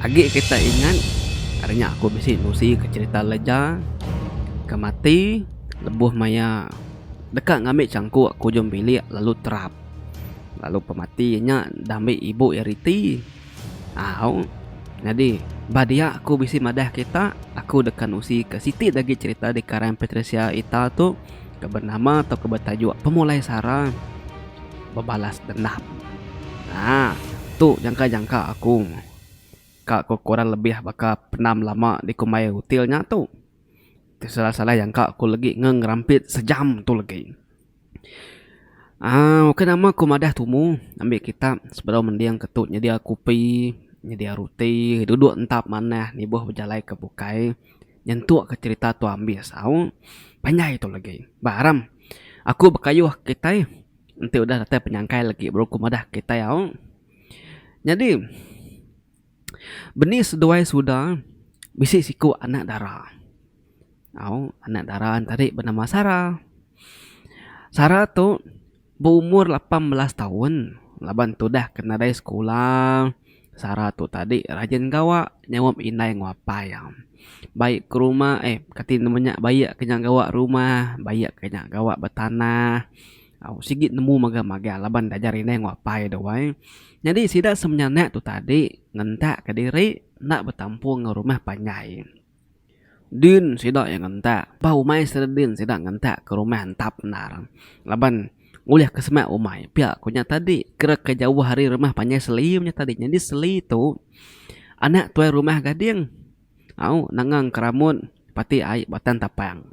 Agi kita ingat ari nya aku bisi nusi ke cherita Leja ke mati lebuh maya deka ngambi changkuk ke ujung bilik lalu terap. Lalu pemati nya dambi ibu iya riti. Au nyadi ba dia aku bisi madah kita aku deka nusi ke siti da agi cherita dikarang Patricia Ita tu ke benama tauka betajuk Pemulai Sara Bebalas Dendam. Aa tu jangka-jangka aku ka ku kurang lebih baka pendam lama dikumbai hotel nya tu. Ti salah-salah jangka aku legi ngerampit sejam tu legi. Aaa ukai nama ku madah tumu ambi kita sebedau mending ke tu nyedia kupi nyedia ruti duduk entap manah nibuh bejalai ke bukai nyentuk ke cherita tu ambis au panjai tu lagi. Ba aram aku bekayuh kitai enti udah datai penyangkai lagi baru ku madah kitai au. Nyadi Beni seduai suda bisi siku anak dara. Au anak dara ne tadi benama Sara. Sara tu beumur 18 taun laban tudah ke nadai sekula Sara tu tadi rajin gawa nyaup indai enggau apai iya. Baik ke rumah eh kati nama nya baik ke nya gawa rumah baik ke nya gawa betanah. Au sigi nemu magang-magang laban diajar indai enggau apai tu ai. Nyadi sida semenyanak tu tadi ngentak ka diri enda betampung enggau rumah panjai. Din sida iya ngentak ba umai sida din sida ngentak ke rumah entap endar laban ngulih ke semak umai pia ku nya tadi kira ke jauh ari rumah panjai Seli nya tadi. Nyadi Seli tu anak tuai rumah Gading au nanga Engkeramut pati ai Batang Tapang.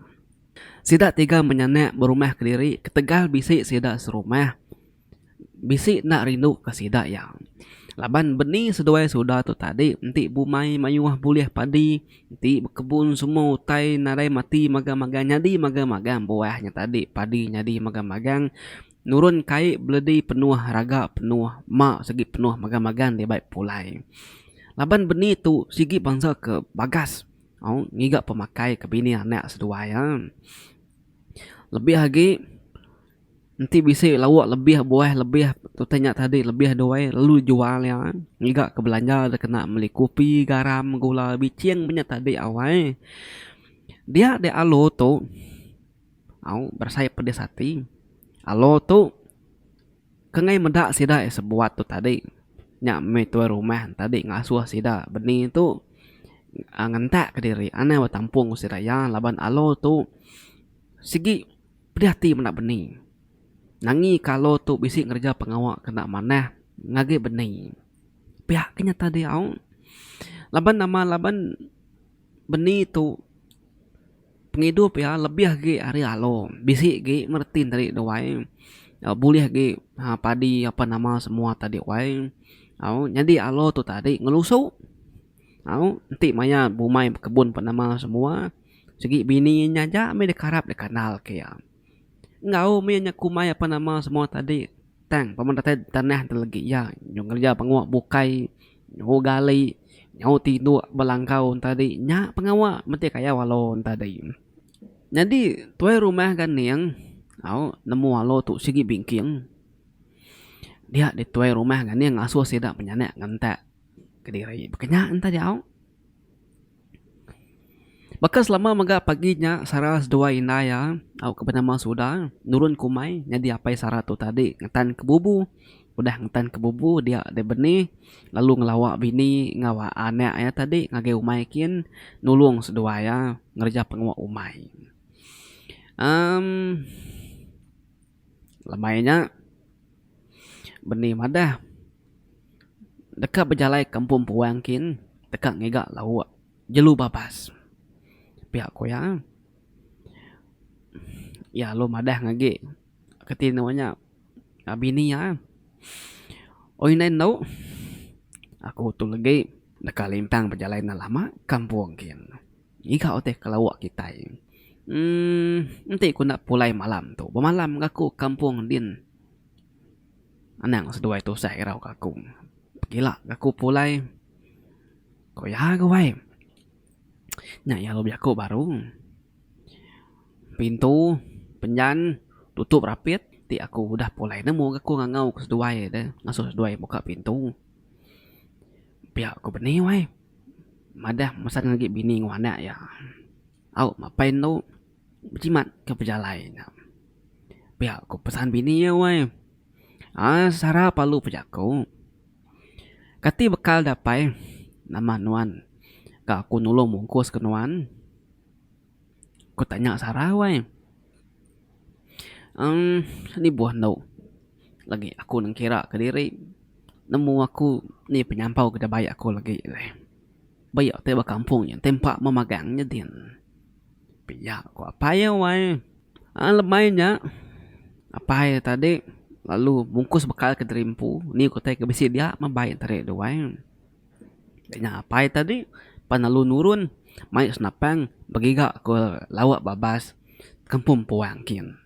Sida tiga menyanak berumah kediri ketegal bisi sida serumah bisi enda rindu ke sida iya. Laban beni seduai suda tu tadi enti bumai mayuh bulih padi enti bekebun semua utai nadai mati magang-magang nyadi magang-magang buah nya tadi padi nyadi magang-magang nurun kai beledi penuh raga penuh ma sigi penuh magang-magang dibai pulai. Laban beni tu sigi bansa ke bagas. Au ngiga pemakai ke bini anak seduai iya. Lebih agi enti bisi lauk lebih buah lebih utai nya tadi lebih duai lalu jual iya ngiga ke belanja da kena meli kupi garam gula biching meh nya tadi awai. Dia deh alu tu au berasai pedis ati. Alu tu. Ke enggai meda sida iya sebuat tu tadi nya mih tuai rumah tadi ngasuh sida beni tu aaa ngentak kediri anang betampung sida iya laban alo tu sigi pedih ati meda beni. Nangi ke alo tu bisi ngereja pengawa ke enda manah ngagai beni. Pia ke nyata diau laban nama laban beni tu. Pengidup iya lebih agi ari alo bisi agi mereti enti duai bulih agi padi apan nama semua tadi wai au nyadi alo tu tadi ngelusu au enti maya bumai bekebun apan nama semua sigi bini nya aja mih dikarap dikandal ke iya. Enggau mih nya kumbai apan nama semua tadi. Tang pama datai tanah ti legi iya nyau ngereja pengawa bukai nyau gali nyau tinduk ba langkau ne tadi nya pengawa meti kayau alo ne tadi. Nyadi tuai rumah Ganing au nemu alo tu sigi bingking dia deh tuai rumah Ganing ngasuh sida menyanak ngentak kediri baka nya ne tadi au. Baka selama mega pagi nya Sara seduai indai iya tauka benama Suda nurun ke umai nyadi apai Sara tu tadi ngetan ke bubu. Udah ngetan ke bubu dia deh benih lalu ngelawa bini enggau anak iya tadi ngagai umai kin nulung seduai iya ngereja pengawa umai. Emm lemai nya benih madah. Deka bejalai ke kampung puang kin deka ngiga lauk jelu babas. Pia ku iya. Iya lalu madah agi keti ne nya bini iya. Oi indai endu aku tu legi deka limpang bejalai enda lama kampung kin. Ngiga utai ke lauk kitai. Emm enti ku enda pulai malam tu bemalam ga aku kampung din. Anang seduai tusah irau ka aku. Pegila ga aku pulai. Ku iya ga wai. Nya iya lalu bejaku baru. Pintu penjan tutup rapit ti aku udah pulai nemu ga aku ngangau ka seduai deh ngasuh seduai muka pintu. Pia ku benih wai. Madah mesan agi bini enggau anak iya. Au apai endu bejimat ke pejalai nya. Pia ku pesan bini iya wai. Aaa sara palu pejaku. Kati bekal da apai nama nuan ka aku nulung mungkus ke nuan. Ku tanya sara wai. Emm nibuh endu lagi aku nengkira kediri nemu aku ni penyampau ke dibai aku lagi. Ba iya ti ba kampung nya ti empa memagang nya din. Pia ku apai iya wai. Aaa lemai nya apai iya tadi lalu mungkus bekal ke diri empu ni ku utai ke bisi dia meh bai tadi tu wai. Nya apai tadi pan lalu nurun mai senapang begiga ke lauk babas kampung puang kin.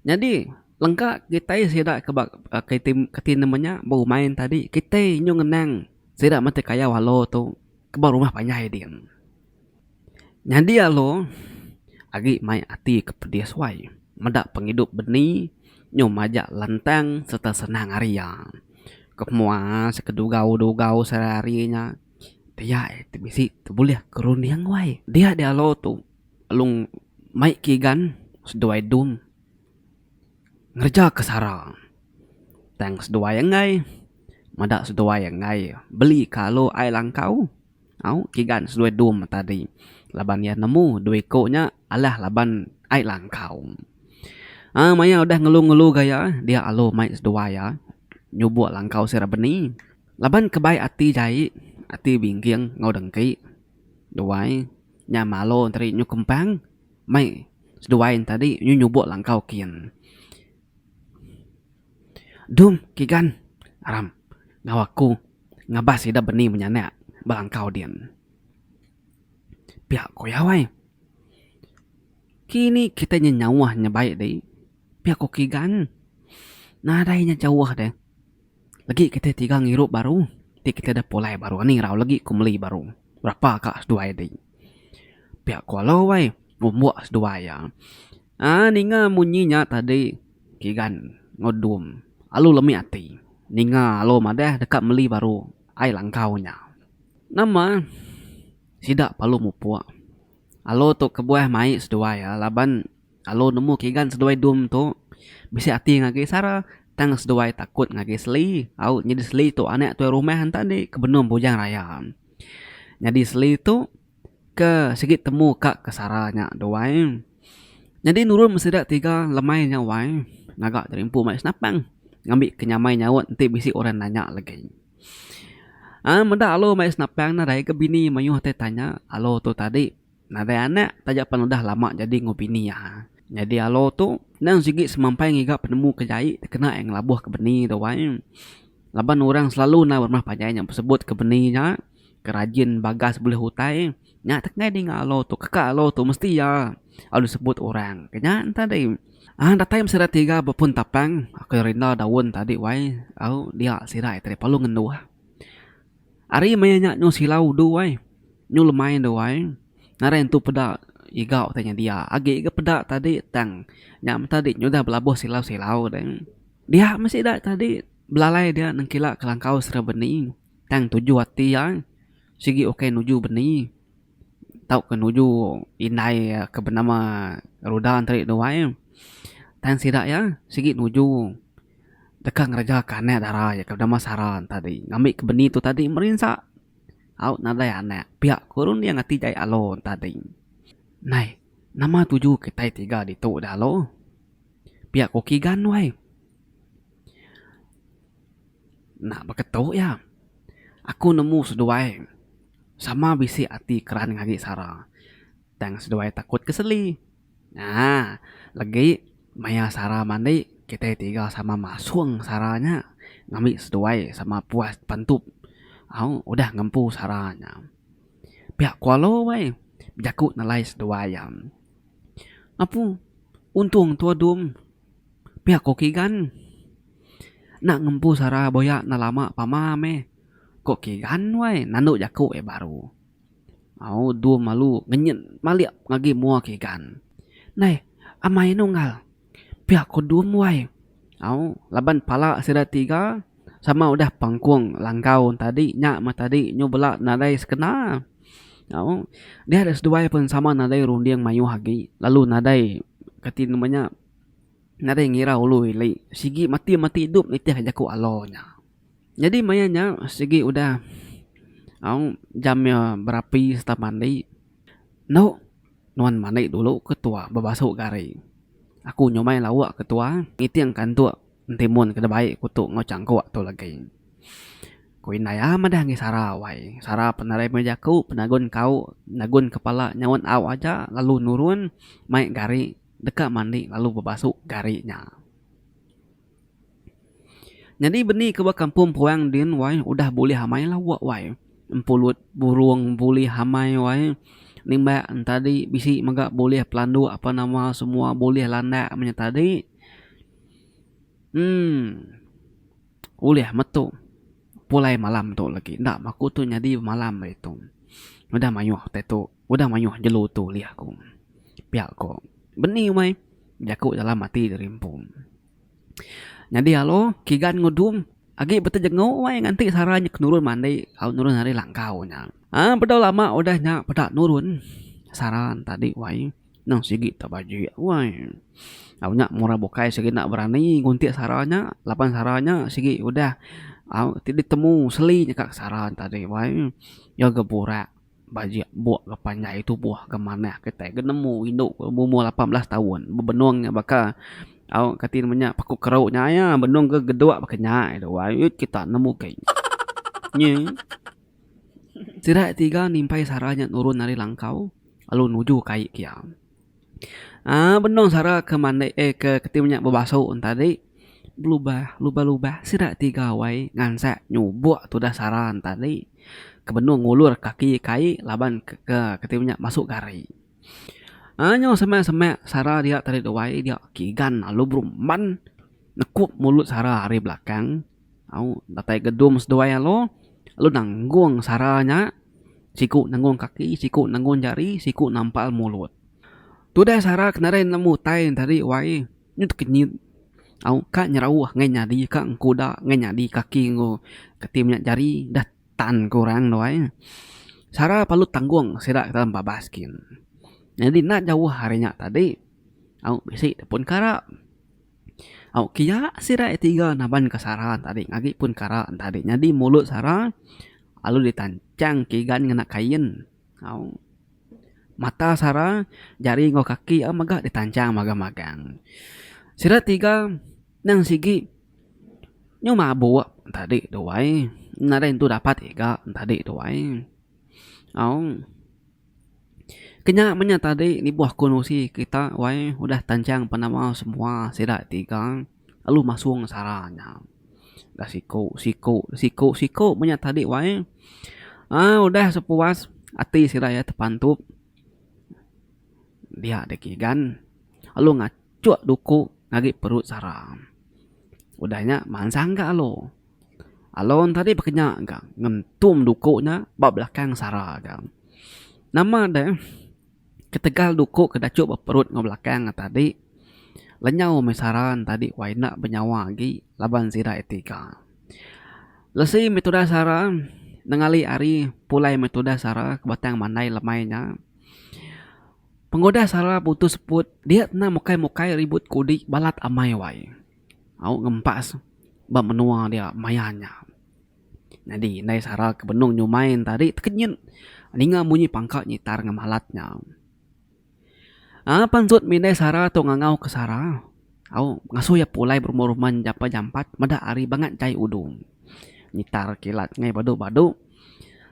Nyadi lengka kitai sida ke ba keti nama nya ba umai tadi kitai nyu ngenang sida meh ti kayau alo tu ke ba rumah panjai din. Nyadi alo agi mai ati ke pedis wai meda pengidup beni nyu majak lantang sereta senang ari iya. Ke pemua sekedugau-dugau sehari-hari nya dia ti bisi tebulih ke runding wai. Dia di alo tu lalu mai kigan seduai dum ngereja ke sara. Tang seduai enggai meda seduai enggai beli ke alo ai langkau. Au kigan seduai dum tadi laban iya nemu dua iku nya alah laban ai langkau. Aaa maya udah ngelu-ngelu gaya dia alu mai seduai iya nyubok langkau sira beni laban ke bai ati jai ati bingking enggau dengki duai nya malo tadi nyu kempang mai seduai ne tadi nyu nyubok langkau kin. Dum kigan aram enggau aku. Ngabas sida beni menyanak ba langkau din. Pia ku iya wai. Kini kitai nyenyauh nyebai dih. Pia ku Kigan. Nadai nya jauh deh. Legi kitai tiga ngirup baru ti kitai deh pulai baru anih irau legi ku meli baru. Berapa ka seduai dih. Pia ku Alo wai ngumbuk seduai iya. Aaa ninga munyi nya tadi Kigan enggau Dum alu lemi ati ninga alu madah deka meli baru ai langkau nya. Nama sida perlu mupuk alu tu kebuah mai seduai iya laban alu nemu Kigan seduai Dum tu bisi ati ngagai sara tang seduai takut ngagai Seli au nyadi Seli tu anak tuai rumah enta andi ke benung Bujang Raya. Nyadi Seli tu. Ke sigi temu ka ke sara nya tu wai. Nyadi nurun meh sida tiga lemai nya wai ngaga diri empu mai senapang ngambi ke nyamai nyaut enti bisi orang nanya legi. Aaa meda alu mai senapang nadai ga bini mayuh tai tanya alu tu tadi nadai anak taja pan udah lama jadi enggau bini iya. Nyadi alu tu endang sigi semampai ngiga penemu ke jai dikena iya ngelabuh ke bini tu wai. Laban orang selalu enda berumah panjai nya besebut ke bini nya. Ke rajin bagas bulih utai nya tak enggai ninga alo tu keka alo tu mesti iya lalu disebut orang ke nya tadi. Aaa datai meh sida tiga ba pun tapang aku rinda daun tadi wai au dia sida tadi perlu ngenduh. Ari maya nya nyu silau udu ai nyu lemai du ai nadai entu peda iga utai nya dia agi ga peda tadi tang nya meh tadi nyudah belabuh silau-silau deh. Dia meh sida tadi belalai dia nengkila kelangkau serebeni. Tang tuju ati iya sigi ukai nuju beni tauka nuju indai iya ke benama Ruda enti duai. Tang sida iya sigi nuju deka ngereja ke anak dara iya ke benama Sara tadi ngambi ke beni tu tadi merinsa au nadai anak pia ku runding ati jai alo tadi. Nai nama tuju kitai tiga ditu da alo pia ku Kigan wai. Enda beketu iya. Aku nemu seduai sama bisi ati keran ngagai Sara. Tang seduai takut ke Seli. Aa legi maya Sara mandi kitai tiga sama masung Sara nya ngambi seduai sama puas pantup au udah ngempu Sara nya. Pia ku Alo weh bejaku nelai seduai iya. Apu untung tua dum. Pia ko Kigan. Enda ngempu sara boya enda lama pama meh. Ko Kigan wai nandu jaku iya baru. Au dua malu ngenyit malik ngagi mua Kigan. Ndai amai anu unggal. Pia ko Dum wai. Au laban pala sida tiga. Sama udah pangkung langkau tadi nya meh tadi nyu bela nadai sekena. Au dia deh seduai pun sama nadai runding mayuh agi lalu nadai kati nama nya nadai ngira ulu ili sigi mati mati idup nitih jaku alo nya. Nyadi maya nya sigi udah au jam iya berapi sereta mandi endo nuan mandi dulu ke tua bebasu gari. Aku nyumai lauk ke tua ngiting kantuk entimun ke dibai ku tu enggau changkuk tu lagi. Ku indai iya madah ngi Sara wai. Sara penarai meh jaku penagun kau nagun kepala nyaut au aja lalu nurun mai gari deka mandi lalu bebasu gari nya. Nyadi beni ke ba kampung puang din wai udah bulih amai lawa wai. Empulut burung bulih amai wai. Nimbak entadi bisi mega bulih pelanduk apa nama semua bulih landak menya tadi. Emm ulih metu pulai malam tu lagi enda aku tu nyadi malam ditu. Udah mayuh utai tu udah mayuh jelu tu ulih aku. Pia ko beni wai jaku dalam ati diri empu. Nyadi alu kigan ngudung agi betejengu wai nganti sara nya ke nurun mandi au nurun ari langkau nya. Aaa bedau lama udah nya peda nurun sara ne tadi wai nang sigi tebajik wai. Au nya mura bukai sigi enda berani nguntik sara nya laban sara nya sigi udah au ti ditemu seli nyeka sara ne tadi wai. Iya ga burak. Bajik buk ke panjai tubuh ke manah kitai ke nemu indu ke beumur 18 taun bebenung nya baka au kati nama nya paku keru nya iya benung ke geduk baka nya wai kita nemu ke nyi. Sida tiga nimpai sara nya nurun ari langkau lalu nuju ke ai kia. Aaa benung sara ke mandi eh ke keti menya bebasu tadi belubah lubah lubah sida tiga wai ngansak nyubok tudah sara tadi ke benung ngulur kaki kai laban ke keti menya masu gari. Aaa nyau semak semak sara dia tadi wai dia kigan lalu berumban nekup mulut sara ari belakang au datai gedung seduai lalu lalu nanggung sara nya. Siku nanggung kaki, siku nanggung jari, siku nampal mulut. Tudah sara ke nadai nemu utai tadi wai nyu tekenyit au ka nyerauh ngai nyadi ka engkuda ngai nyadi kaki enggau keti menya jari dah tan ke orang tu ai. Sara perlu tanggung sida ke dalam babas gin. Nyadi enda jauh ari nya tadi au bisi pun kara. Au kiya sida tiga naban ke sara tadi agi pun kara tadi nyadi mulut sara Lalu ditanchang kigan ngena kain au. Mata sara, jari enggau kaki iya mega ditanchang magang-magang. Sida tiga nang sigi nyu mabuk tadi tu ai. Nadai entu dapat iga tadi tu ai. Au. Kenya menya tadi nibuh ku nusi kita wai udah tanchang penama semua sida tiga lalu masung sara nya. Dah siku siku siku siku menya tadi wai aaa udah sepuas ati sida iya tepantup dia deh kigan lalu ngachuk duku ngagai perut sara. Udah nya mansang ka lalu. Alon tadi baka nya ga ngentum duku nya ba belakang sara ga. Nama deh ketegal duku ke dachuk ba perut enggau belakang ne tadi lenyau meh sara ne tadi wai enda benyawa agi laban sida iya tiga. Lesi meh tudah sara nengali hari pulai meh tudah sara ke batang mandai lemai nya. Pengudah sara putus seput dia enda mukai mukai ribut kudi balat amai wai. Au ngempas ba menua dia maya nya. Nyadi indai sara ke benung nyumai ne tadi tekenyit ninga munyi pangka nyitar ngemalat nya. Aaa pansut mih indai sara tu ngangau ke sara au ngasuh iya pulai berumban-rumban jampat-jampat meda ari bangat jai udu. Nyitar kilat ngai badu-badu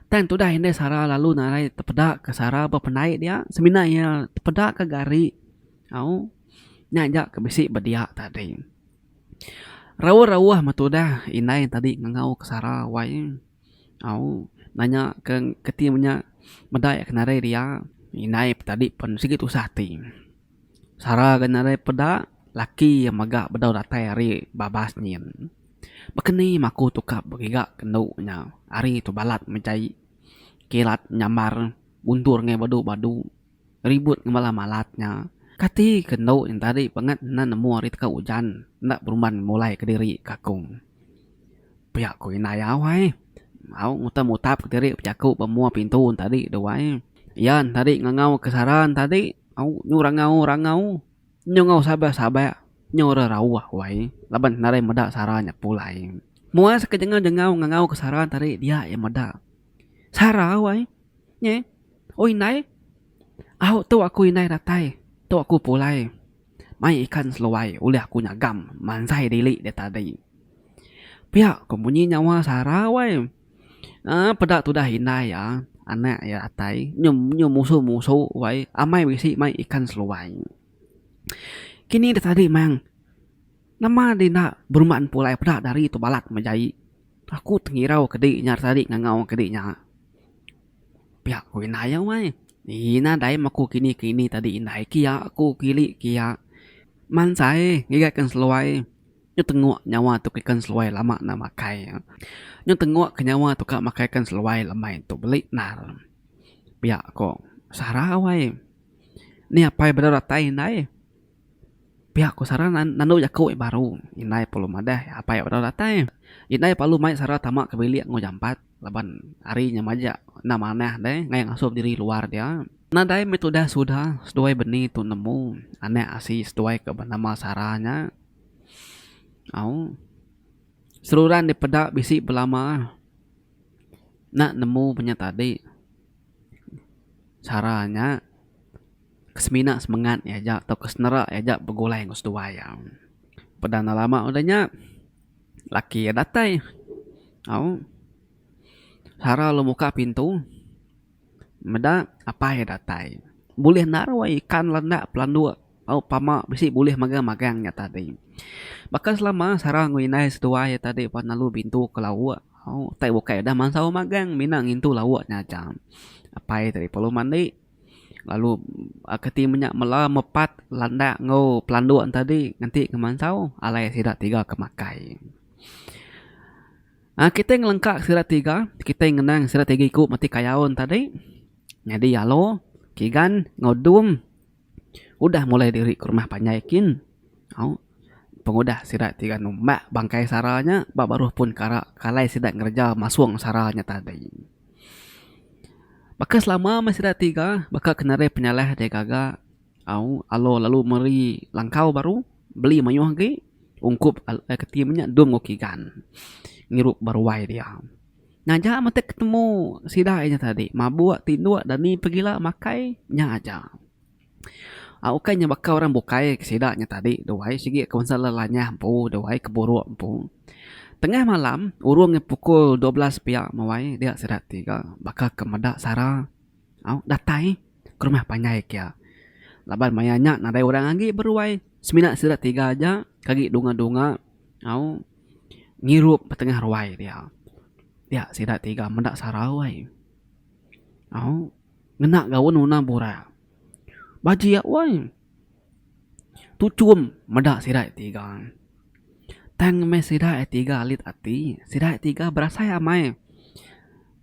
tang tudah indai sara lalu narai tepeda ke sara ba pendai dia semina iya tepeda ke gari au. Nya aja ke bisi ba dia tadi. Rauh-rauh meh tudah indai tadi ngangau ke sara wai au nanya ke keti menya meda iya ke nadai dia indai tadi pen sigi tusah ati. Sara ke nadai peda laki iya mega bedau datai ari babas nyin. Baka ni maku tukap begiga ke endu nya ari tu balat mejai kilat nyambar guntur ngai badu-badu. Ribut ngemala malat nya. Kati ke endu nya tadi bangat enda nemu ari teka ujan enda berumban mulai kediri ke aku. Pia ku indai iya wai. Au mutap-mutap kediri bejaku ba mua pintu ne tadi tu wai. Iya ne tadi ngangau ke sara ne tadi au nyu rangau-rangau nyu enggau sabak-sabak nyu rerauh wai laban nadai meda sara nya pulai. Muas ke jengau-jengau ngangau ke sara ne tadi dia iya meda sara wai. Nyeh oh indai au tu aku indai datai tu aku pulai. Mai ikan seluai ulih aku nyagam manzai dili dia tadi. Pia ko munyi nyawa Sara wai. Aaa peda tudah indai iya anak iya datai nyu nyu musu musu wai amai bisi mai ikan seluai. Kini da tadi mang nama di enda berumban pulai peda dari tu balat mejai. Aku tengirau ke di nya tadi ngangau ke di nya. Pia ku indai iya wai. Ii nadai meh aku kini kini tadi indai kia aku kili kia. Mansai ngiga ikan seluai nyu tenguk nyawa tu ikan seluai lama enda makai. Nyu tenguk ke nyawa tu ka makai ikan seluai lemai tu beli endar. Pia ko Sara wai. Ni apai bedau datai indai. Pia ku Sara nandu jaku iya baru. Indai perlu madah apai bedau datai. Indai perlu mai Sara tama ke bilik enggau jampat. Laban hari nya majak enda manah deh ngagai ngasuh bediri luar dia. Nadai meh tudah suda seduai beni tu nemu anak asi seduai ke benama Sara nya. Au seruran dipeda bisi belama enda nemu menya tadi Sara nya semina semengat iya aja tauka senera iya aja begulai enggau seduai iya. Peda enda lama udah nya. Laki iya datai. Au. Sara lalu muka pintu meda apai iya datai. Bulih enda ruai ikan landak pelanduk au pama bisi bulih magang-magang nya tadi. Baka selama Sara enggau indai seduai iya tadi pan lalu bintu ke lauk. Au tai bukai udah mansau magang mina ngintu lauk nya aja. Apai tadi perlu mandi. Lalu keti menya mela mepat landak enggau pelanduk ne tadi nganti ke mansau alai sida tiga ke makai. Aaa kitai ngelengka sida tiga kitai ngenang sida tiga iku meti kayau ne tadi nyadi alo, kigan enggau dum udah mulai diri ke rumah panjai kin au pengudah sida tiga numbak bangkai sara nya ba baruh pun kara alai sida ngereja masung sara nya tadi. Baka selama meh sida tiga baka ke nadai penyalah deh gaga au alo lalu meri langkau baru beli mayuh agi ungkup keti meh nya dum enggau kigan ngirup ba ruai dia. Ngaja meh tai ketemu sida inya tadi mabuk tinduk dani pegila makai nya aja. Au ukai nya baka orang bukai ke sida nya tadi tu ai sigi ke bansa lelanyah empu tu ai ke buruk empu. Tengah malam urung iya pukul 12 pia mawai dia sida tiga baka ke meda sara au datai ke rumah panjai kia. Laban maya nya nadai orang agi beruai semina sida tiga aja ke agi dunga-dunga au ngirup ba tengah ruai dia. Dia sida tiga meda sara wai au. Ngena gaun warna burak. Bajik wai. Tuchum meda sida tiga. Tang meh sida tiga alit ati, sida tiga berasai amai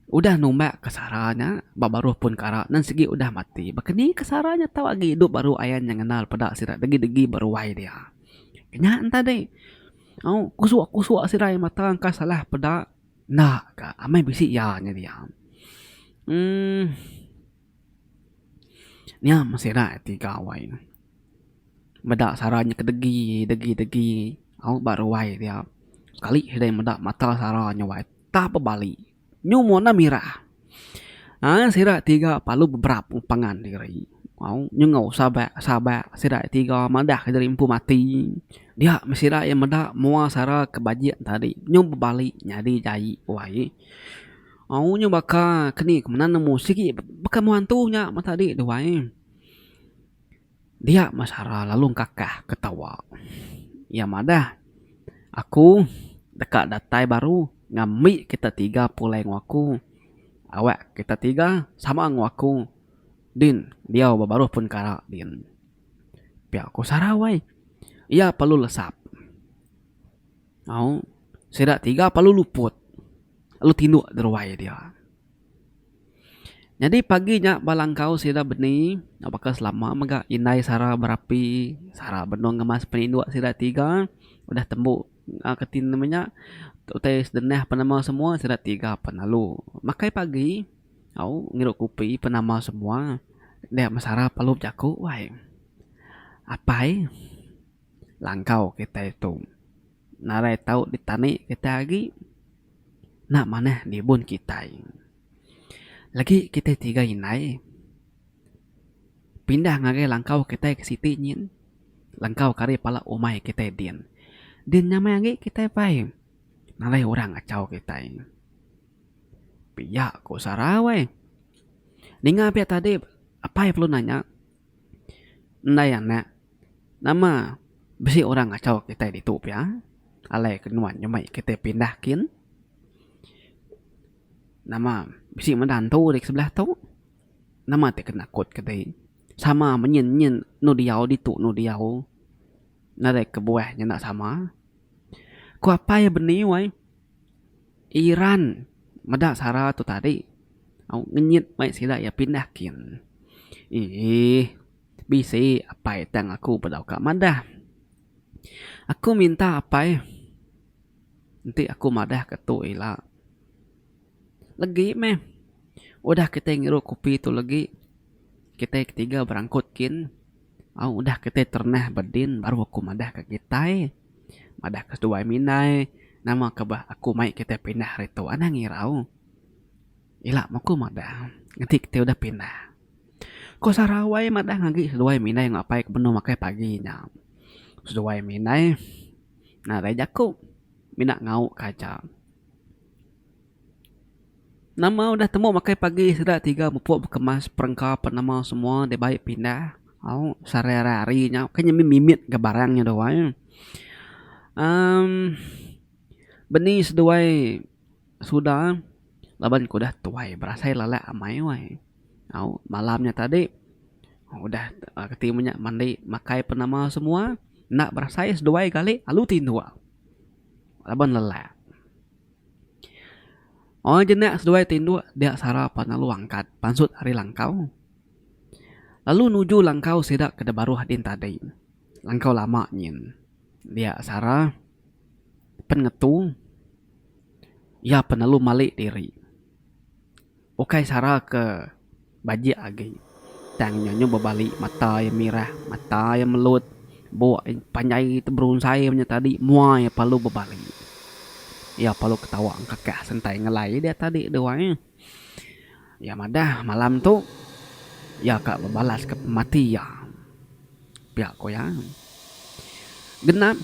udah numbak ke sara nya ba baruh pun kara nan sigi udah mati. Baka ni ke sara nya tau agi idup baru ayan nya ngenal peda sida degi-degi ba ruai dia. Nya tadi au kusuk-kusuk sida mata engka salah peda. Enda ka amai bisi iya nya dia. Uhh nya meh sida ti gawai meda sara nya ke degi degi degi au ba ruai dia. Sekali sida meda mata sara nya wai tak bebali nyu mona mirah. Aaa sida tiga parlu beberap pangan diri au nyengau sabak sabak sida tiga madah diri empu mati dia meh sida iya meda mua sara ke bajik tadi nyu bebali nyadi jai wai au nyu baka keni ku menen nemu sigi baka mua antu nya meh tadi tu wai. Dia meh Sara lalu engkakah ketawa. Iya madah, Aku deka datai baru ngambi kita tiga pulai enggau aku. Awak kita tiga sama enggau aku din diau ba baruh pun kara din. Pia ku Sara wai. Iya perlu lesap. Au sida tiga perlu luput lalu tinduk deruai dia. Nyadi pagi nya ba langkau sida beni baka selama mega indai sara berapi sara benung ngemas peninduk sida tiga udah tembu keti nama nya. Utai sedenah penama semua sida tiga pan lalu makai pagi au ngirup kopi penama semua deh mesara perlu bejaku wai. Apai langkau kitai tu nadai tau ditani kitai agi enda manah dibun kitai. Lagi kitai tiga indai pindah ngagai langkau kitai ke siti nyin langkau ke ari pala umai kitai din. Din nyamai agi kitai pai nadai orang ngachau kitai. Pia ku Sara weh. Ninga pia tadi apai perlu nanya endai anak nama bisi orang ngachau kitai ditu pia alai ke nuan nyemai kitai pindah kin. Nama bisi meda antu di sebelah tu nama ti kena akut ke dei sama menyin nyin enu diau ditu enu diau nadai kebuah nya enda sama. Ku apai beni wai iran meda sara tu tadi au ngenyit mai sida iya pindah kin eeh bisi apai tang aku bedau ka madah. Aku minta apai. Enti aku madah ke tu ila. Legi meh. Udah kitai ngirup kopi tu legi, kitai ketiga berangkut kin. Au udah kitai terenah ba din baru aku madah ke kitai. Madah ke seduai mindai nama ke bah aku mai kitai pindah ari tu anang irau. Ila meh aku madah enti kitai udah pindah. Ko Sarawai madah agi seduai mindai enggau apai ke benung makai pagi nya. Seduai mindai. Nadai jaku mina ngauk ka aja. Nama udah temu makai pagi sida tiga mupuk bekemas perengka penema semua dibai pindah au sehari hari nya kai nyadi mimit ga barang nya dau ai. Emm beni seduai suda laban ke udah tuai berasai lalak amai wai. Au malam nya tadi udah reti meh nya mandi makai penama semua enda berasai seduai gali lalu tinduk laban lelak. Oi jenak seduai tinduk dia sara pan lalu angkat pansut ari langkau lalu nuju langkau sida ke da baruh din tadi langkau lama nyin dia sara pen ngetu iya pen lalu malik diri. Ukai sara ke bajik agi tang nya nyu bebali mata iya mirah mata iya melut buk iya panjai teberunsai menya tadi mua iya perlu bebali. Iya perlu ketawa engkakah sentai ngelai dia tadi tu ai. Iya madah malam tu iya ka bebalas ke pemati iya. Pia ku iya. Genap.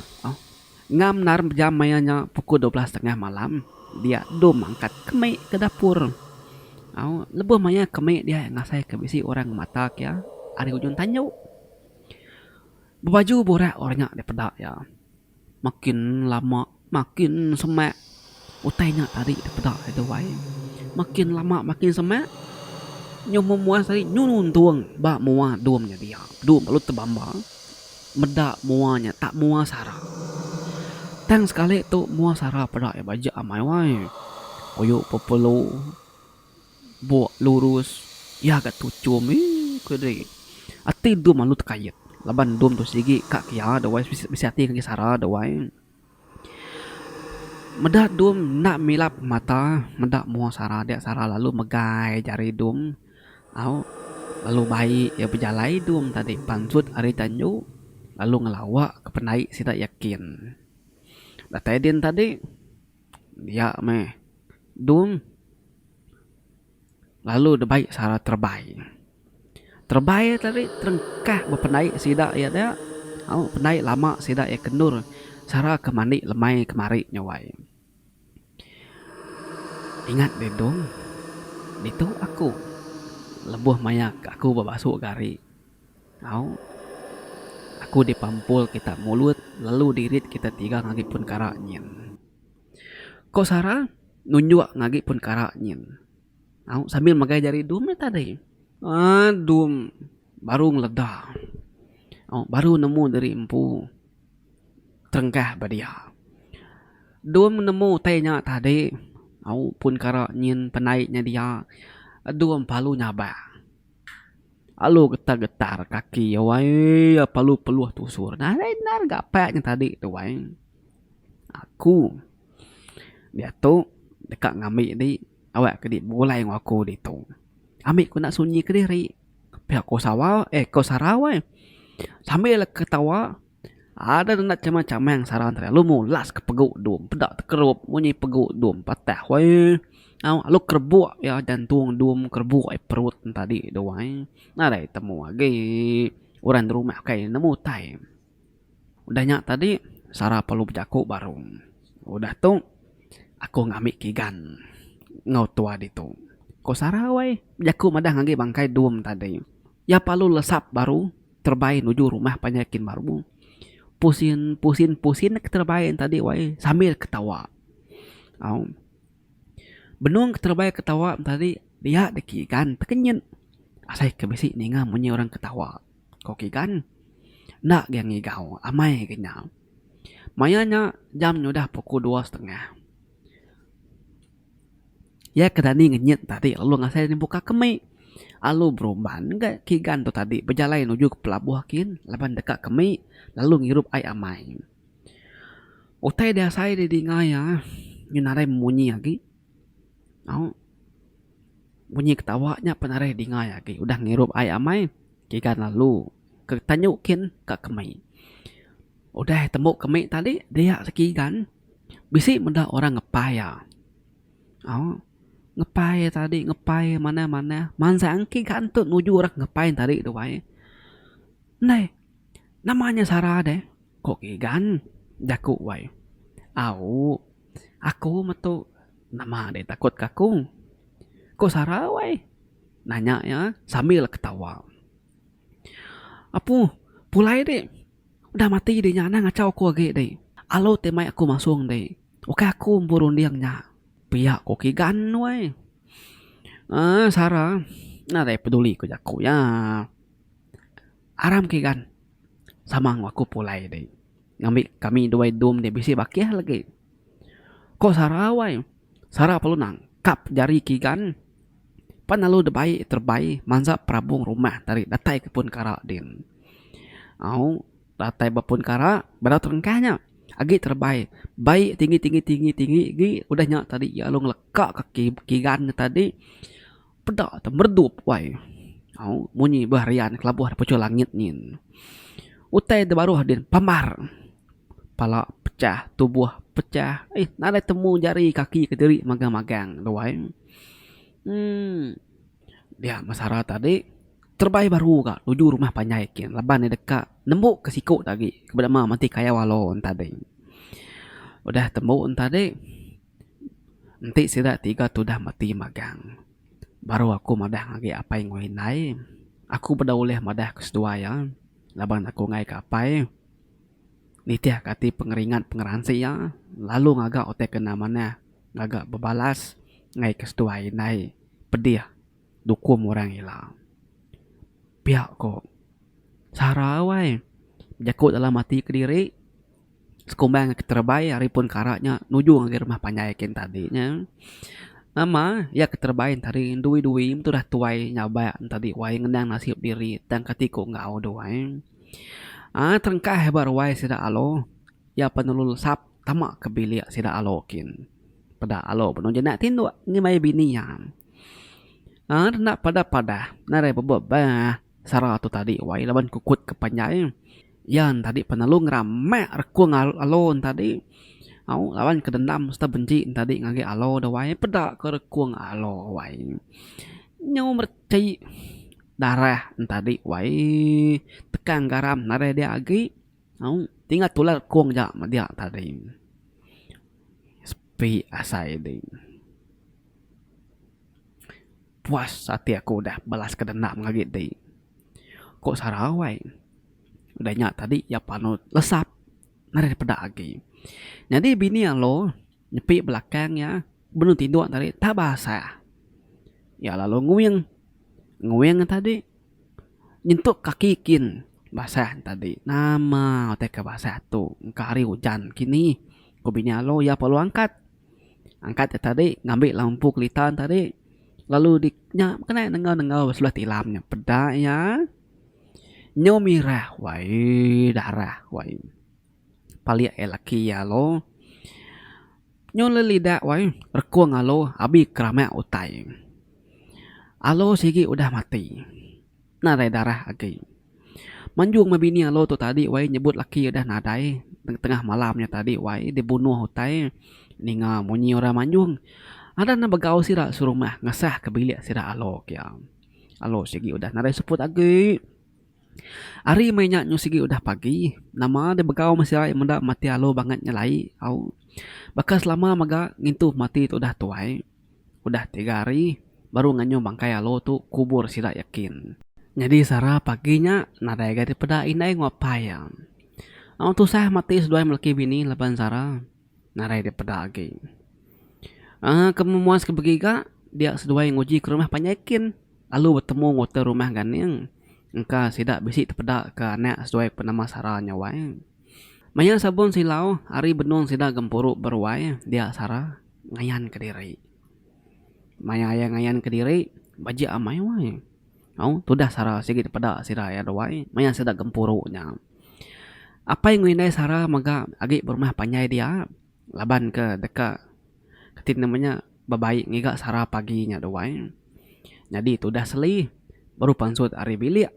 Ngam endar jam maya nya pukul 12 tengah malam dia Dum angkat kemi ke dapur. Au lebuh maya kemi dia ngasai ke bisi orang ngemata ke iya ari ujung tanju. Bebaju burak orang nya dipeda iya. Makin lama makin semak utai nya tadi dipeda iya duai. Makin lama makin semak nyau memuas agi nyu nuntung ba mua Dum nya dia. Dum lalu tebamba. Meda mua nya tak mua sara. Tang sekali tu mua sara peda iya bajak amai wai. Uyu pepelu buk lurus iya ga tuchum eii ku diri. Ati dum lalu tekait laban dum tu sigi ka kia deh wai bisi ati ngagai sara deh wai. Meda dum enda milap mata meda mua sara dia sara lalu megai jari dum au lalu bai iya bejalai dum tadi pansut ari tanju lalu ngelawa ke pendai sida yakin. Datai din tadi dia meh dum. Lalu dibai sara terebai. Terebai tadi terengkah bependai sida iya dia au pendai lama sida iya ke endur sara ke mandi lemai kemari nya wai. Ingat deh dong ditu aku lebuh maya aku bebasu gari au aku dipampul kita mulut lalu dirit kita tiga ngagai pun kara nyin. Ko Sara nunjuk ngagi pun kara nyin. Au sambil megai jari dum nya tadi. Aaa dum baru ngeleda. Au baru nemu diri empu terengkah ba dia. Dum nemu utai nya tadi au pun kara nyin pendai nya dia dum palu nyabak. Alu getar-getar kaki iya wai palu peluh tusur. Nadai endar ga apak nya tadi tu wai. Aku. Diatu deka ngambi di awak ke di begulai enggau aku ditu. Ambi ku enda sunyi kediri. Pia ku sawa eh ku Sara weh. Sambil ketawa ada enda chamang chamang Sara tadi lalu mulas ke pegu dum peda tekerup munyi pegu dum patah weh. Au lalu kerebuk iya jantung dum kerebuk iya perut ne tadi tu ai. Nadai temu agi orang da rumah kai nemu utai. Udah nya tadi Sara perlu bejaku baru. Udah tu aku ngambi kigan enggau tua ditu. Ku Sara weh bejaku madah ngagai bangkai dum tadi. Iya perlu lesap baru terebai nuju rumah panjai kin baru. Pusin pusin pusin ke terebai tadi weh sambil ketawa. Au. Benung ke terebai ketawa tadi dia deh kigan tekenyit asai ke bisi ninga munyi orang ketawa. Ko Kigan. Enda gia ngigau amai ga nya. Maya nya jam nyudah pukul dua setengah. Iya ke dani ngenyit tadi lalu ngasai nyempuka kemi. Alu berumban ga Kigan tu tadi bejalai nuju ke pelabuh kin laban deka kemi lalu ngirup ai amai. Utai diasai didinga iya nyu nadai memunyi agi. Au. Munyi ketawa nya penarai dinga iya agi udah ngirup ai amai kigan lalu ke tanyu kin ka kemi. Udah tembu kemi tadi dia kigan bisi meda orang ngepai iya. Au ngepai iya tadi ngepai manah manah mansang kigan tu nuju orang ngepai tadi tu ai. Ndai nama nya sara deh ko kigan jaku wai. Au aku metu Nama deh takut ke aku? Ku Sara wai nanya iya sambil ketawa. Apu, pulai deh. Udah mati deh nya anang ngachau aku agi deh. Alu ti mai aku masung deh. Ukai aku empu runding nya. Pia ku Kigan wai. Aaa Sara nadai peduli ku jaku iya. Aram Kigan sama enggau aku pulai deh. Ngambi kami duai dum deh bisi bakih lagi. Ko Sara wai. Sara perlu nangkap jari Kigan. Pan lalu debai terebai mansa perabung rumah tadi datai ke pun kara din. Au datai ba pun kara bedau terengkah nya agi terebai bai tinggi tinggi tinggi tinggi agi udah nya tadi iya lalu ngeleka ka Kigan nya tadi peda te meredup wai. Au munyi bah rian kelabuh pechul langit nyin. Utai da baruh din pambar. Pala pechah, tubuh pechah. Eh, nadai temu jari kaki kediri magang-magang tu ai. Emm. Dia Mesara tadi terebai baru ga nuju rumah panjai kin laban iya deka nembu ke siku da agi ke bedama mati kayau alo tadi. Udah tembu tadi enti sida tiga tudah mati magang baru aku madah ngagai apai enggau indai. Aku beda ulih madah ke seduai iya laban aku enggai ke apai. Nitih ka ati pengeringat pengeransi iya lalu ngaga utai ke enda manah ngaga bebalas ngagai ke seduai indai pedih dukum orang ila. Pia ko Sara wai bejaku dalam ati kediri sekumbang ke terebai ari pun kara nya nuju ngagai rumah panjai kin tadi nya. Nama iya ke terebai tadi dui-dui tudah tuai nyabak tadi wai ngenang nasib diri tang kati ku enggau tu ai. Aaa terengkah ba ruai sida alo iya penelu lesap tama ke bilik sida alo kin. Peda alo benung jenak tinduk ngimbai bini iya. Aaa enda padah padah nadai bebeh bah sara tu tadi wai laban kukut ke panjai. Iya ne tadi penelu ngeramak rekung alo ne tadi au laban ke dendam serta benci ne tadi ngagai alo da wai peda ke rekung alo wai. Nyau mereti. Darah entadi wai tekang garam nadai dia agi au tinggal tular kong ja meh dia tadi. Sepi asai di. Puas ati aku udah balas ke dendam agi ti. Ko Sara wai. Udah nya tadi iya panu lesap nadai peda agi. Nyadi bini alo nyepi belakang iya benung tinduk tadi tak basah. Iya lalu nguing. Nguing tadi nyentuk kaki kin basah tadi. Nama utai ke basah tu engka hari ujan kini ku bini alu iya perlu angkat. Angkat iya tadi ngambi lampu kelita tadi lalu di nya kena nengau nengau ba sebelah tilam nya peda iya nyu mirah wai darah wai. Palik iya laki iya alu. Nyu lelidak wai rekung alo abi keramak utai. Alo sigi udah mati. Nadai darah agi. Manjung meh bini alo tu tadi wai nyebut laki udah nadai tengah malam nya tadi wai dibunuh utai ninga munyi orang manjung. Adan ne begau sida serumah ngesah ke bilik sida alo kia. Alo sigi udah nadai seput agi. Ari meh nya nyu sigi udah pagi, nama deh begau meh sirai meda mati alu bangat nyelai au. Baka selama mega ngintu pemati tu udah tuai. Udah tiga hari baru nganyuh bangkai alu tu kubur sida yakin. Nyadi sara pagi nya nadai ga dipeda indai enggau apai iya. Au tusah mati seduai melaki bini laban sara nadai dipeda agi. Aaa ke memuas ke begiga dia seduai nguji ke rumah panjai kin. Lalu betemu enggau utai rumah Ganing, engka sida bisi tepeda ke anak seduai penama Sara nya wai. Maya sabun silau, hari benung sida gempuru beruai dia Sara ngayan kediri. Maya iya ngayan kediri, bajik amai wai. Au tudah Sara sigi tepeda sida iya ruai maya sida gempuru nya. Apai enggau indai Sara mega agi berumah panjai dia laban ke deka Keti nama nya bebaik ngiga sara pagi nya duai. Nyadi tudah Seli baru pansut ari bilik.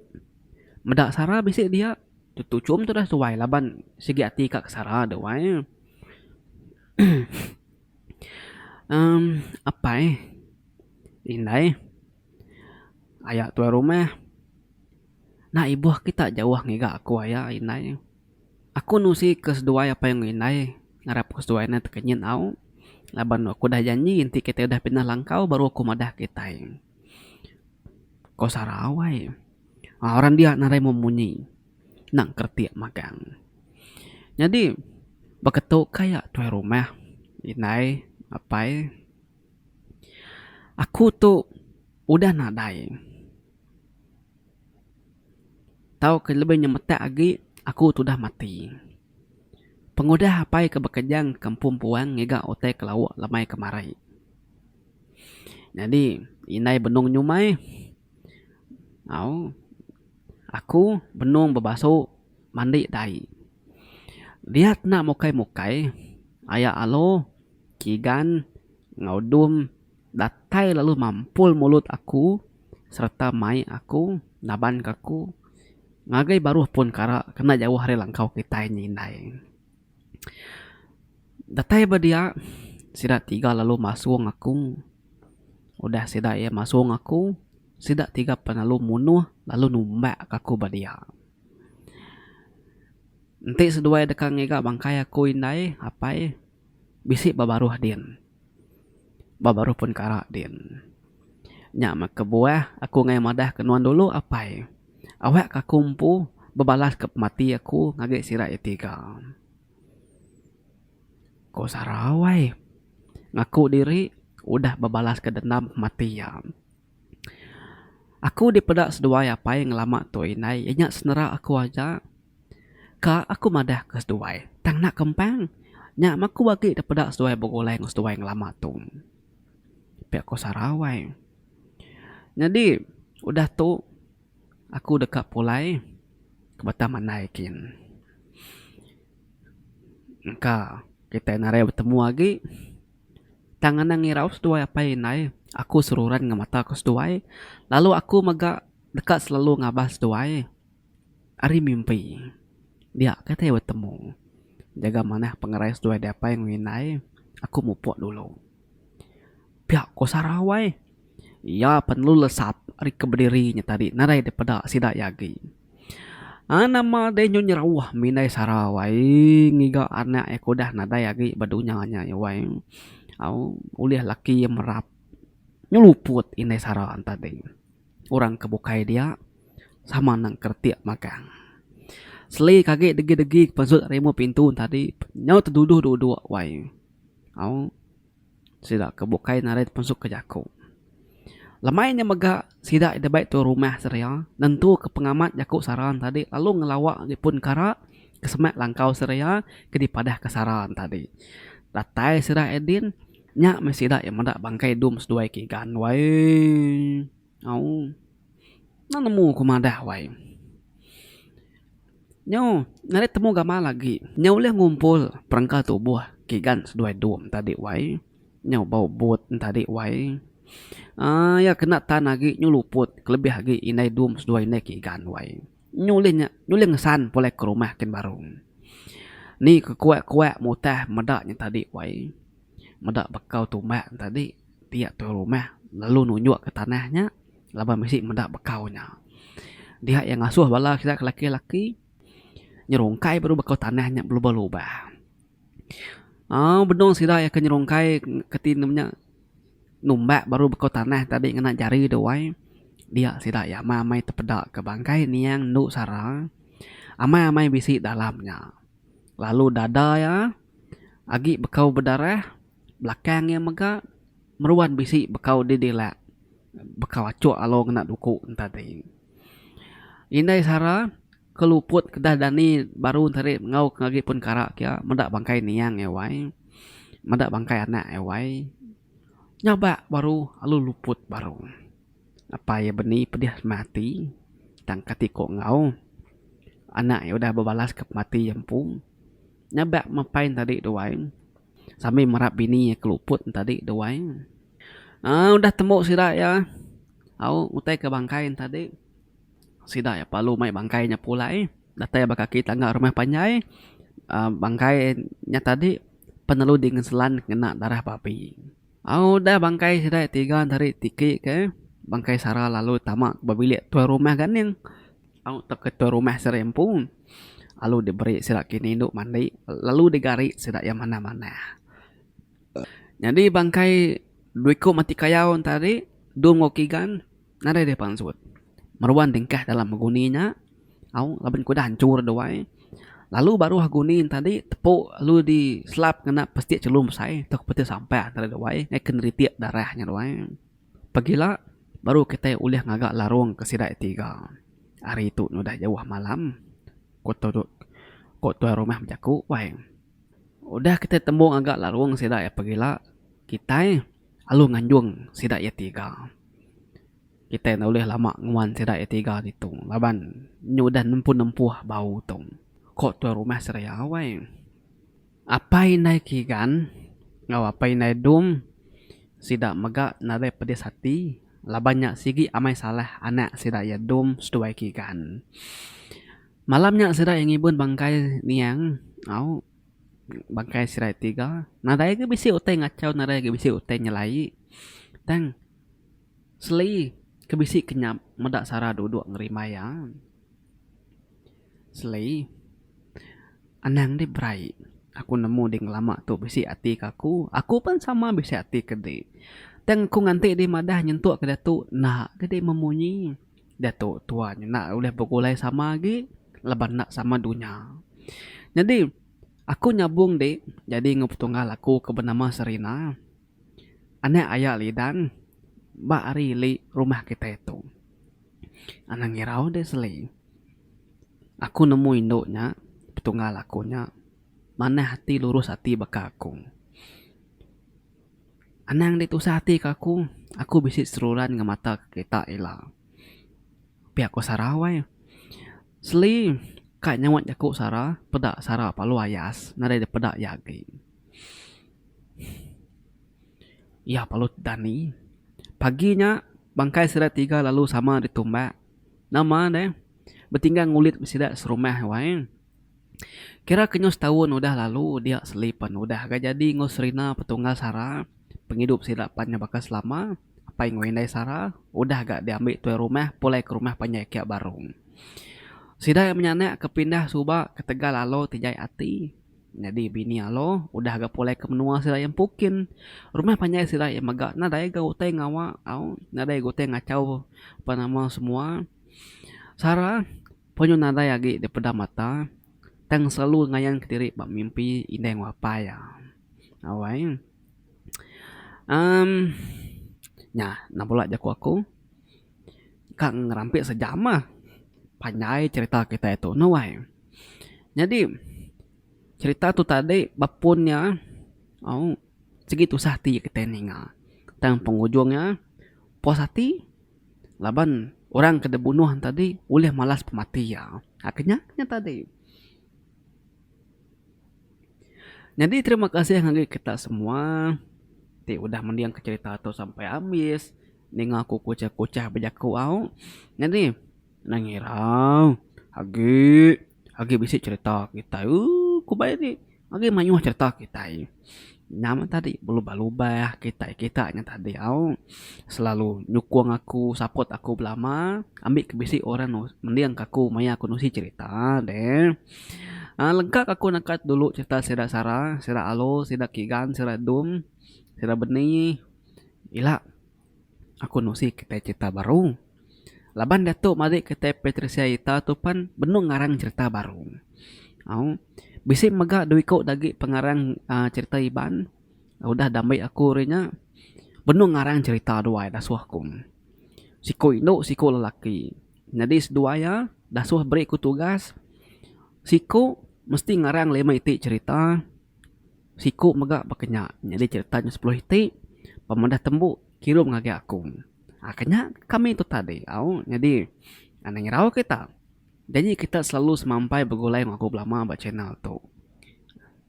Meda sara bisi dia tuchum tudah tuai laban sigi ati ka ke sara duai. Emm apai indai aya tuai rumah enda ibuh kita jauh ngiga aku aya indai. Aku nusi ke seduai apai enggau indai ngarap ke seduai ne tekenyit au laban aku udah janji enti kitai udah pindah langkau baru aku madah kitai. Ko Sarawai orang dia nadai memunyi enda keretik magang. Nyadi baka tu kai tuai rumah indai apai aku tu udah nadai. Tauka lebih nyemetak agi, aku tudah mati. Pengudah apai ke bekejang ke kampung puang ngiga utai ke lauk lemai kemari. Nyadi indai benung nyumai au aku benung bebasu mandi dai. Dia enda mukai-mukai aya alu kigan enggau dum Datai lalu mampul mulut aku sereta mai aku nabanka aku ngagai baruh pun kara kena jauh ari langkau kitai nyindai. Datai ba dia sida tiga lalu masung aku. Udah sida iya masung aku sida tiga pan lalu munuh lalu numbak ka aku ba dia. Enti seduai deka ngiga bangkai aku indai apai bisi ba baruh din. Ba baruh pun kara din. Nya meh kebuah aku enggai madah ke nuan dulu apai. Awak ke aku empu bebalas ke pemati aku ngagai sida iya tiga. Ko Sarawai ngaku diri udah bebalas ke dendam pemati iya. Aku dipeda seduai apai ngelama tu indai iya nya senera aku aja. Ka aku madah ke seduai tang enda kempang nya meh aku agi dipeda seduai begulai enggau seduai ngelama tu. Pia ko Sarawai. Nyadi udah tu aku deka pulai ke Batang Mandai kin. Engka kitai narai betemu agi. Tang anang ngirau seduai apai indai, aku seruran ngemata ke seduai lalu aku mega deka selalu ngabas seduai ari mimpi. Dia kitai betemu. Jaga manah pengerai seduai deh apai enggau indai, aku mupuk dulu. Pia ko Sarawai. Iya pan lalu lesap ari ke bediri nya tadi nadai dipeda sida iya agi. Aa nama deh nyu nyerauh mindai sara wai ngiga anak iya ke udah nadai agi ba dunya nya iya wai. Au ulih laki iya merap nyu luput indai sara enta deh. Orang ke bukai dia sama nang keretik magang. Seli ke agi degi-degi ke pansut ari umur pintu tadi nyau teduduh-duduk wai. Au. Sida ke bukai narit pansut ke jaku. Lemai nya mega sida dibai tuai rumah seria nentuka pengamat jaku sara ne tadi lalu ngelawa agi pun kara ke semak langkau seria ke dipadahka sara ne tadi. Datai sida Edin nya meh sida iya meda bangkai dum seduai ke igan wai. Au. Enda nemu ku madah wai. Nyau nadai temu gamal agi. Nyau ulih ngumpul perengka tubuh. Kigan seduai dum tadi wai. Nyau bau but tadi wai. Aaa iya kena tan agi nyu luput kelebih agi indai dum seduai indai Kigan wai. Nyu ulih nya nyu ulih ngesan pulai ke rumah kin baru. Ni ke kuak-kuak mutah meda nya tadi wai. Meda bekau tumbak ne tadi dia tuai rumah lalu nunjuk ke tanah nya laban bisi meda bekau nya. Dia iya ngasuh bala sida ke laki-laki nyerungkai baru bekau tanah nya belubah-lubah. Aaa benung sida iya ke nyerungkai keti ne nya numbak baru bekau tanah tadi ngena jari tu ai dia sida iya amai amai tepeda ke bangkai niang endu sara amai amai bisi dalam nya. Lalu dada iya agi bekau bedarah belakang iya mega meruan bisi bekau didilak bekau achuk lalu ngena duku ne tadi. Indai sara ke luput kedah dani baru ne tadi enggau ke agi pun kara kia meda bangkai niang iya wai meda bangkai anak iya wai nyabak baru lalu luput baru. Apai iya beni pedih mati tang kati ko enggau anak iya udah bebalas ke pemati iya empu. Nyabak mepai ne tadi tu ai sambil merap bini iya ke luput ne tadi tu ai. Aaa udah tembu sida iya au utai ke bangkai ne tadi sida iya perlu mai bangkai nya pulai datai ba kaki tangga rumah panjai aaa bangkai nya tadi penelu dingeselan ngena darah babi. Au udah bangkai sida tiga tadi tiki ke bangkai sara lalu tama ba bilik tuai rumah ganing. Au tauka tuai rumah sida empu lalu diberi sida kini indu mandi lalu digari sida iya manah manah. Nyadi bangkai dua iku mati kayau tadi dua enggau kigan nadai deh pansut. Meruan dingkah dalam guni nya au laban ku udah anchur duai lalu baruh guni ne tadi tepu lalu di selap ngena pestik chelum besai tauka peti sampah tadi duai ngaika neritik darah nya duai. Pagila baru kitai ulih ngaga larung ke sida tiga. Hari tu udah jauh malam ku ku tuai rumah bejaku wai. Udah kitai tembu ngaga larung sida iya pagila kitai lalu nganjung sida iya tiga. Kitai enda ulih lama nguan sida iya tiga ditu laban nyu udah nempuh nempuh bau tu, ko tuai rumah Seria wai. Apai indai Kigan enggau apai indai Dum sida mega nadai pedis ati laban nya sigi amai salah anak sida iya Dum seduai Kigan. Malam nya sida iya ngibun bangkai niang au bangkai sida iya tiga nadai agi bisi utai ngachau nadai agi bisi utai nyelai tang. Seli ke bisi kenyap meda Sara duduk ngerimbai iya. Seli, anang dih berai. Aku nemu dih ngelama tu bisi ati ke aku. Aku pan sama bisi ati ke dih. Tang aku nganti dih madah nyentuk ke diatu enda ke dih memunyi. Diatu tua nyenda ulih begulai sama agi laban enda sama dunya. Nyadi aku nyabung dih jadi enggau petunggal aku ke benama Serina. Anak aya Lidan ba ari ili rumah kitai tu. Anang irau deh Seli. Aku nemu indu nya petunggal aku nya manah ati lurus ati baka aku. Anang deh tusah ati ka aku, aku bisi seruran ngemata ke kita ila. Pia ku Sara wai. Seli ka nyaut jaku Sara peda Sara palu ayas nadai deh peda iya agi. Iya palut dani. Pagi nya bangkai sida tiga lalu sama ditumbak. Nama deh betinggang ngulit sida serumah wai. Kira ke nyau setaun udah lalu dia seli pan udah ga jadi enggau Serina petunggal Sara. Pengidup sida pan nya baka selama apai enggau indai Sara udah ga diambi tuai rumah pulai ke rumah panjai kia baru. Sida menyanak ke pindah suba ketegal lalu ti jai ati. Nyadi bini alo udah ga pulai ke menua sida iya empu kin. Rumah panjai sida iya mega nadai ga utai ngawa au nadai ga utai ngachau apa nama semua. Sara penyu nadai agi dipeda mata tang selalu ngayan kediri ba mimpi indai enggau apai iya. Au ai uhh nya enda bula jaku aku ka ngerampi sejam ah panjai cherita kitai tu anu ai. Nyadi cherita tu tadi ba pun iya au sigi tusah ati kitai ninga tang pengujung iya puas ati laban orang ke dibunuh ne tadi ulih malas pemati iya. Nya nya tadi. Nyadi terima kasih ngagai kita semua ti udah mending ke cherita tu sampai ambis ninga aku kuchah-kuchah bejaku au. Nyadi enda ngira agi agi bisi cherita kitai ooh ku bai ti agi mayuh cherita kitai. Nya meh tadi belubah-lubah kitai kita nya tadi au selalu nyukung aku support aku belama ambi ke bisi orang mending ka aku maya aku nusi cherita deh. Aaa lengka ka aku naka dulu cherita sida Sara, sida Alo, sida Kigan, sida Dum, sida Beni ila aku nusi kitai cherita baru. Laban diatu madi kitai Patricia Ita tu pan benung ngarang cherita baru. Au bisi mega dua iku da agi pengarang aaa cherita Iban udah dambi aku ari nya benung ngarang cherita duai dasuh aku. Siku indu siku lelaki. Nyadi seduai iya dasuh beri ku tugas siku mesti ngarang lima iti cherita siku mega baka nya. Nyadi cherita nya sepuluh iti pemadah tembu kirum ngagai aku. Aa nya kami tu tadi au nyadi anang irau kita janji kita selalu semampai begulai enggau aku belama ba channel tu.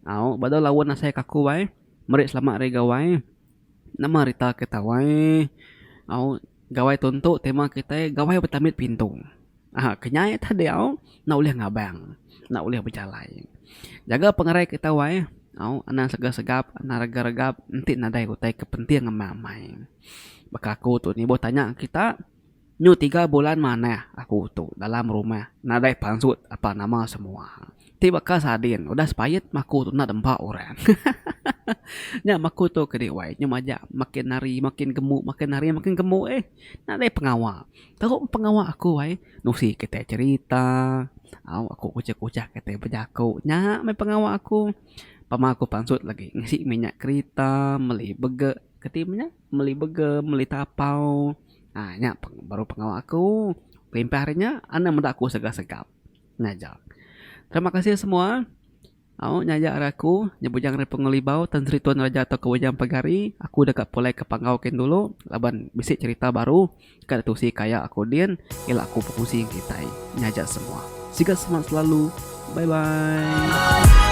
Au ba dau laun asai ka aku ai meri selamat hari gawai nama rita kita wai au gawai tuntu tema kitai gawai betambit pintu. Aha kenyai tadi au enda ulih ngabang enda ulih bejalai. Jaga pengerai kita wai au anang segap segap anang regap regap enti nadai utai ke penting amai amai. Baka aku tu nibuh tanya kita nyu tiga bulan manah aku tu dalam rumah nadai pansut apa nama semua. Ti baka sardin udah sepait maku tu enda dempa orang. Hahaha nya maku tu ke diwai nyu majak makin hari makin gemuk makin hari makin gemuk eh nadai pengawa. Tau pengawa aku ai nusi kitai cherita au aku kuchah kuchah kitai bejaku nya meh pengawa aku. Pama aku pansut lagi ngisi minyak kerita meli bege keti meh nya meli bege meli tapau uhh nya baru pengawa aku. Kelimpah ari nya anang meda aku segap segap ngaja. Terima kasih semua. Au nya aja ari aku nya bujang ari Pengelibau Tan Sri Tuan Raja tauka Bujang Pegari aku deka pulai ke Panggau kin dulu laban bisi cherita baru ka ditusi kaya aku din ila aku bekunsi ngan kitai nya aja semua. Siga semangat selalu bye bye.